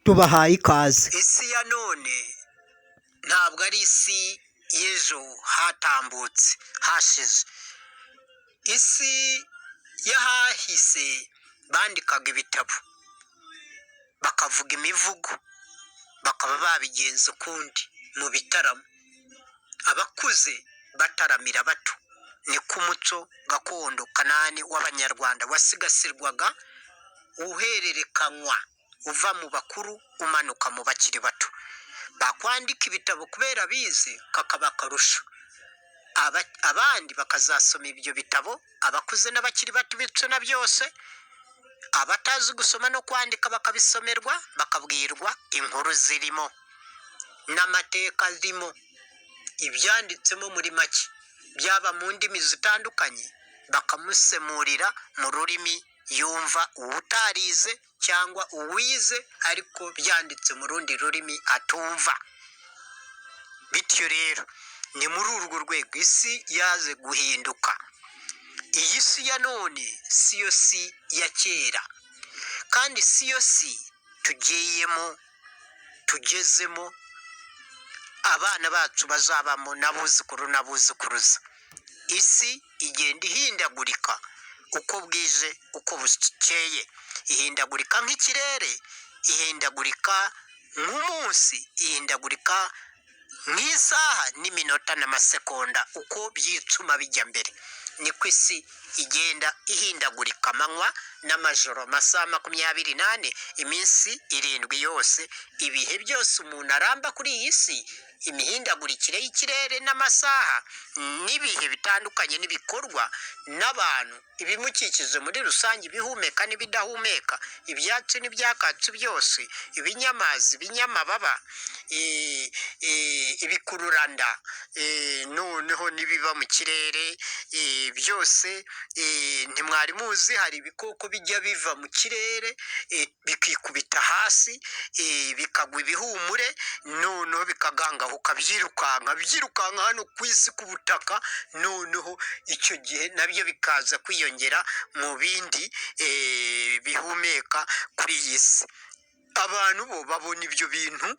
Tubahaye ikaze. Isi ya none ntabwo ari isi y'ejo hatambutse hashize. Isi y'ahahise bandikaga ibitabo, bakavuga imivugo, bakaba babigenza ukundi mu bitaramo, abakuze bataramira abato. Niko umuco gakondo kanani w'Abanyarwanda wasigasirwaga, uhererekanywa uva mu bakuru umanuka mu bakiri bato. Bakwandika ibitabo kubera bize kakaba akarusho, abandi bakazasoma ibyo bitabo, abakuze n'abakiri bato, ibitsina byose, abatazi gusoma no kwandika bakabisomerwa, bakabwirwa inkuru zirimo n'amateka arimo, ibyanditsemo muri make, byaba mu ndimi zitandukanye, bakamusemurira mu rurimi yumva, uwutarize cyangwa uwize ariko byanditse mu rundi rurimi atumva. Bityo rero ni muri urwo rwego isi yaje guhinduka. Iyi si ya none si yo si ya kera, kandi si yo si tugiyemo, tugezemo, abana bacu bazabamo n'abuzukuru n'abuzukuruza. Isi igenda ihindagurika uko bwije, uko bukeye, ihindagurika nk'ikirere, ihindagurika nk'umunsi, ihindagurika nk'isaha n'iminota n'amasekonda uko byicuma bijya mbere. Niko isi igenda ihindagurika, amanywa n'amajoro, amasaha 24, iminsi 7 yose, ibihe byose umuntu aramba kuri iyi si. Imihindagurikire y'ikirere n'amasaha n'ibihe bitandukanye n'ibikorwa n'abantu, ibimukikije muri rusange, ibihumeka n'ibidahumeka, ibyatsi n'ibyakatsi byose, ibinyamazi, ibinyamababa, ibikururanda, noneho n'ibiba mu kirere byose. Ntimwari muzi hari ibikoko bijya biva mu kirere bikikubita hasi, bikagwa ibihumure, noneho bikagangahuka byirukanka byirukanka hano ku isi, ku butaka. Noneho icyo gihe nabyo bikaza kwiyongera mu bindi bihumeka kuri iyi si. Abantu bo babona ibyo bintu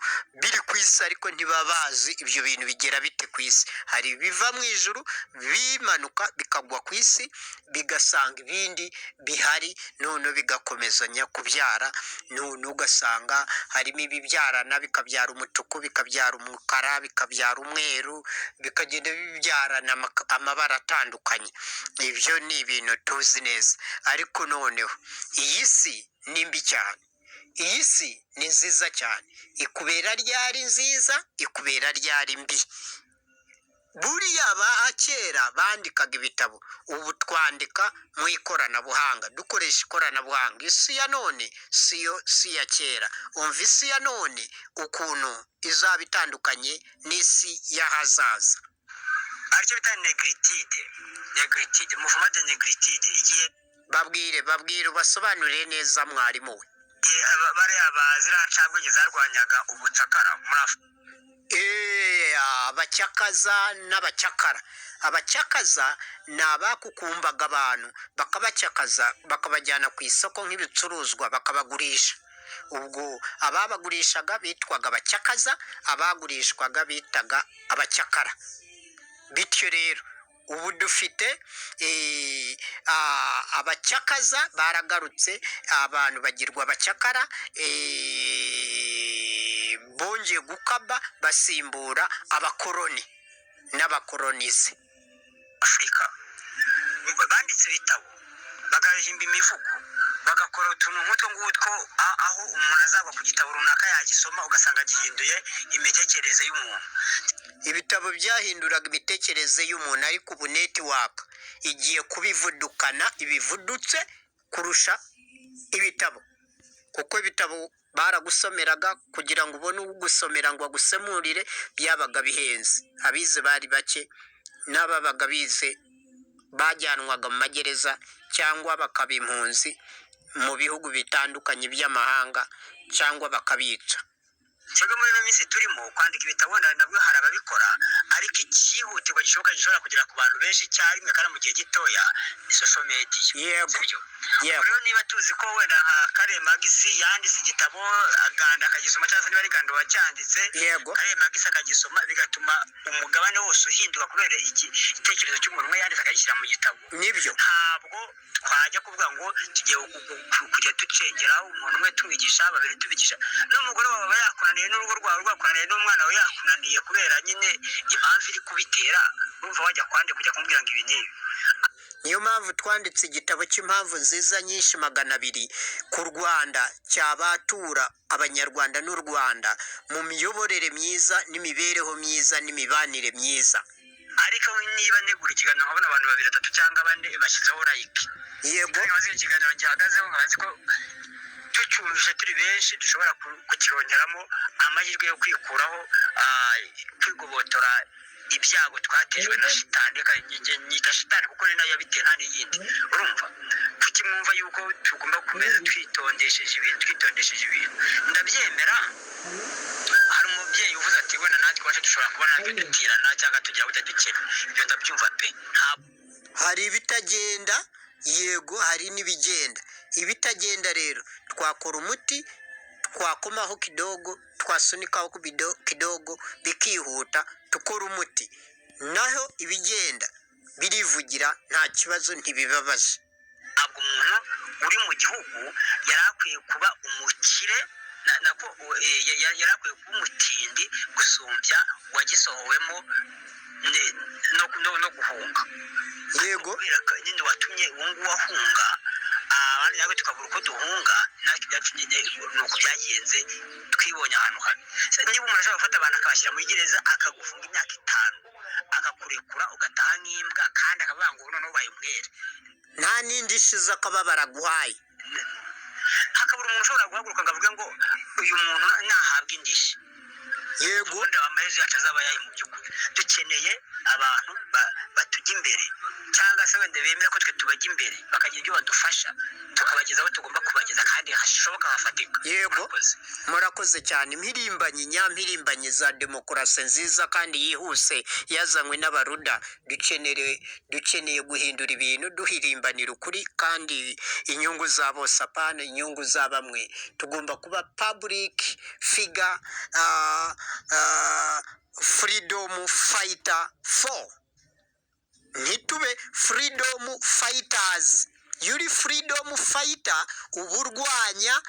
biri ku isi, ariko ntibaba bazi ibyo bintu bigera bite ku isi. Hari ibiva mu ijuru bimanuka bikagwa ku isi, bigasanga ibindi bihari, noneho bigakomezanya kubyara. None ugasanga harimo ibibyarana, bikabyara umutuku, bikabyara umukara, bikabyara umweru, bikagenda bibyarana amabara atandukanye. Ibyo ni ibintu tuzi neza. Ariko noneho iyi si ni mbi cyane, iyi si ni nziza cyane. Ikubera ryari nziza, ikubera ryari mbi? Buriya ba kera bandikaga ibitabo, ubu twandika mu ikoranabuhanga, dukoresha ikoranabuhanga. Isi ya none si yo si ya kera. Umva isi ya none ukuntu izaba itandukanye n'isi y'ahazaza. Aricyo bita négritude, négritude, mouvement de négritude, igihe Babwire, babwire, ubasobanurire neza, mwarimu we. Bariya ba ziriya ncabwenge zarwanyaga ubucakara muri Afurika. Abacyakaza n'abacyakara. Abacyakaza ni abakukumbaga abantu, bakabacyakaza, bakabajyana ku isoko nk'ibicuruzwa, bakabagurisha. Ubwo ababagurishaga bitwaga abacyakaza, abagurishwaga bitaga abacyakara. Bityo rero ubu dufite abacyakaza baragarutse, abantu bagirwa abacyakara, bongeye gukaba basimbura abakoroni n'abakoronize. Afurika banditse ibitabo, bagahimba imivugo, bagakora utuntu nk'utwo ngutwo, aho umuntu azagwa ku gitabo runaka yagisoma ugasanga gihinduye imitekerereze y'umuntu. Ibitabo byahinduraga imitekerereze y'umuntu, ariko ubu network igiye kubivudukana, ibivudutse kurusha ibitabo, kuko ibitabo baragusomeraga. Kugira ngo ubone ugusomera ngo agusemurire byabaga bihenze, abize bari bake, n'ababaga bize bajyanwaga mu magereza cyangwa bakaba impunzi mu bihugu bitandukanye by'amahanga cyangwa bakabica. Twebwe muri ino minsi turimo kwandika ibitabo, wenda nabwo hari ababikora, ariko icyihutirwa gishoboka gishobora kugera ku bantu benshi icyarimwe kandi mu gihe gitoya ni social media. Sibyo? Rero niba tuzi ko wenda nka Karemagisi yanditse igitabo, Ganda akagisoma, cyangwa se niba ari Ganda wacyanditse, Karemagisi akagisoma, bigatuma umugabane wose uhinduka kubera iki igitekerezo cy'umuntu umwe yanditse akagishyira mu gitabo. Ntabwo twajya kuvuga ngo tugiye kujya ducengeraho umuntu umwe tumwigisha, babiri tubigisha, n'umugore wawe aba yakunaniye, n'urugo rwawe rwakunaniye, n'umwana wawe yakunaniye kubera nyine impamvu iri kubitera, urumva wajya kwande kujya kumubwira ngo ibi n'ibi? Niyo mpamvu twanditse igitabo cy'impamvu nziza nyinshi 200 ku Rwanda, cyabatura Abanyarwanda n'u Rwanda mu miyoborere myiza n'imibereho myiza n'imibanire myiza. Ariko niba negura ikiganiro nkabona abantu babiri, batatu cyangwa bane bashyizeho like, nkabaza ikiganiro gihagazeho, nkabazi ko tucyumvise turi benshi dushobora kukirongeramo amahirwe yo kwikuraho, kwigobotora ibyago twatejwe na shitani. Reka nyita shitani kuko ni nayo yabiteye, nta n'iyindi. Urumva kuki mwumva yuko tugomba kumeza twitondesheje ibintu, twitondesheje ibintu? Ndabyemera, hari umubyeyi uvuze ati wenda natwe iwacu dushobora kuba natwe dutirana cyangwa tugira gutya dukena. Ibyo ndabyumva pe, ntabwo Hari ibitagenda, yego, hari n'ibigenda. Ibitagenda rero twakora umuti, twakomaho kidogo, twasunikaho kidogo bikihuta, tukora umuti. Naho ibigenda birivugira, nta kibazo, ntibibabaza. Ntabwo umuntu uri mu gihugu yari akwiye kuba umukire nako yari akwiye kuba umutindi gusumbya uwagisohowemo no guhunga. Kubera ko nyine watumye uwo nguwo ahunga, abandi natwe tukabura uko duhunga, natwe ibyacu nyine ni uko byagenze, twibonye ahantu habi. Se, niba umuntu ashobora gufata abantu akabashyira muri gereza, akagufunga imyaka 5, akakurekura ugataha nk'imbwa, kandi akavuga ngo noneho ubaye umwere, nta n'indishyi z'akababaro aguhaye, hakabura umuntu ushobora guhaguruka ngo avuge ngo uyu muntu nahabwa indishyi, ubundi amaherezo yacu azaba ayahe? Mu by'ukuri dukeneye abantu batujya imbere, cyangwa se wenda bemera ko twe tubajya imbere, bakagira ibyo badufasha, tukabageza aho tugomba kubageza kandi hashoboka hafatika. Murakoze. Murakoze cyane. Impirimbanyi nyampirimbanyi za demokarasi nziza kandi yihuse yazanywe n'Abaruda. Dukeneye guhindura ibintu duhirimbanira ukuri kandi inyungu za bose, apana inyungu za bamwe. Tugomba kuba public figure, freedom fighter for, ntitube freedom fighters. Iyo uri freedom fighter uba urwanya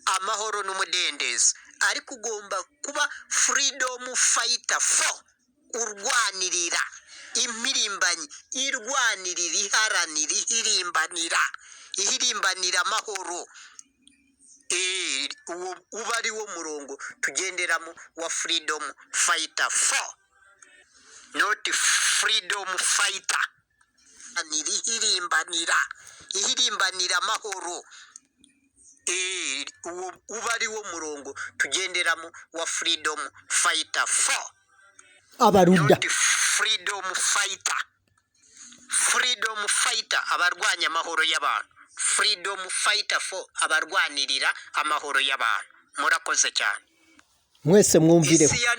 amahoro n'umudendezo, ariko ugomba kuba freedom fighter for, urwanirira, impirimbanyi irwanirira, iharanira, ihirimbanira amahoro. Uwo uba ari wo murongo tugenderamo wa freedom fighter for, not freedom fighter. Ihirimbanira amahoro. Uwo uba ari wo murongo tugenderamo wa freedom fighter for, Abaruda. not freedom fighter. Freedom fighter, abarwanya amahoro y'abantu. Freedom fighter for, abarwanirira amahoro y'abantu. Murakoze cyane. Mwese mwumvireho. Isi ya